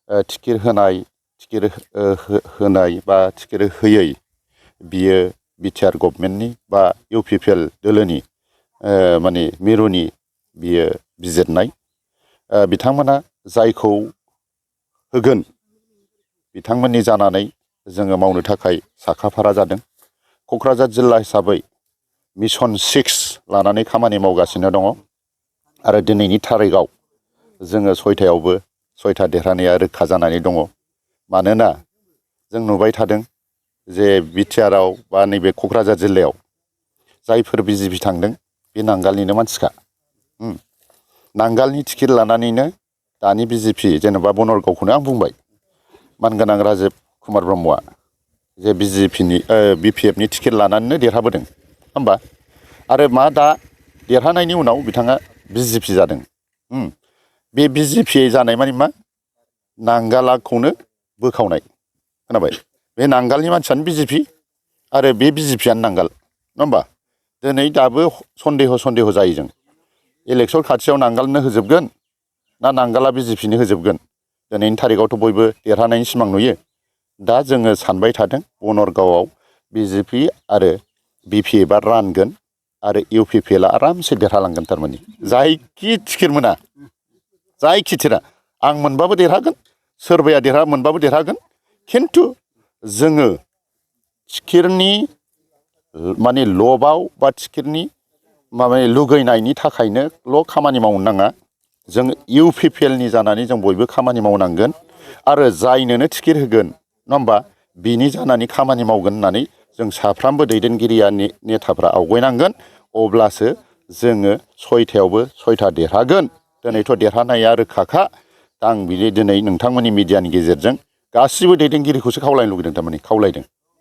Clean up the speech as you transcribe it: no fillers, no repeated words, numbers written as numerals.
Ticket होनाय बा ticket होयै बियो बिटिआर गभर्नमेन्टनि बा इउपिपिएल दोलोनि माने मिरुनि बियो बिजिरनाय बिथांमोना जायखौ होगोन बिथांमोननि जानानै जोङो मावनो थाखाय साखाफारा जादों। क'क्राझार जिल्ला हिसाबै मिशन 6 लानानै खामानि मावगासिनो दङ आरो दिनैनि थारिखआव जोङो 6थायावबो 6था देरहानाया रोखा जानानै दङ। मानोना जों नुबाय थादों जे बिटिआरआव बा नैबे क'क्राझार जिल्लायाव जायफोर बिजेपि थांदों बे नांगालनिनो मानसिखा। नांगालनि टिकेट लानानैनो दानि बिजेपि जेनेबा बनरगावखौनो आं बुंबाय मानगोनां राजिब कुमार ब्रह्मआ जे बिपिएफनि टिकेट लानानैनो देरहाबोदों होमबा आरो मा दा देरहानायनि उनाव बिथाङा बिजेपि जादों। बे बिजेपि जानाय माने मा नांगालाखौनो बोखावनाय खोनाबाय। बे नांगालनि मानसियानो बिजेपि आरो बे बिजेपियानो नांगाल नङा होमबा। दिनै दाबो सन्देह जायो जों इलेक्सन खाथियाव नांगालनो होजोबगोन ना नांगाला बिजेपिनो होजोबगोन। दिनैनि थारिखआवथ' बयबो देरहानायनि सिमां नुयो। दा जोङो सानबाय थादों बनरगावआव बिजेपि आरो बिपिएफआ रानगोन आरो इउपिपिएलआ आरामसे देरहालांगोन। थारमाने जायखि टिकेट मोना जायखि थिरा आं मोनबाबो देरहागोन सोरबाया मोनबाबो देरहागोन। खिन्थु जोङो टिकेटनि माने लबाव बा टिकेटनि लुगैनायनि थाखायनोल' खामानि मावनो नाङा। जों इउपिपिएलनि जानानै जों बयबो खामानि मावनांगोन आरो जायनोनो टिकेट होगोन नङा होमबा बिनि जानानै खामानि मावगोन होननानै जों साफ्रोमबो दैदेनगिरिया नेताफ्रा आवगायनांगोन। अब्लासो जोङो 6थायावबो 6था देरहागोन। दिनैथ' देरहानाया रोखाखा। आं दिनै नोंथांमोननि मिडियानि गेजेरजों गासिबो दैदेनगिरिखौसो खावलायनो लुगैदों। थारमाने खावलायदों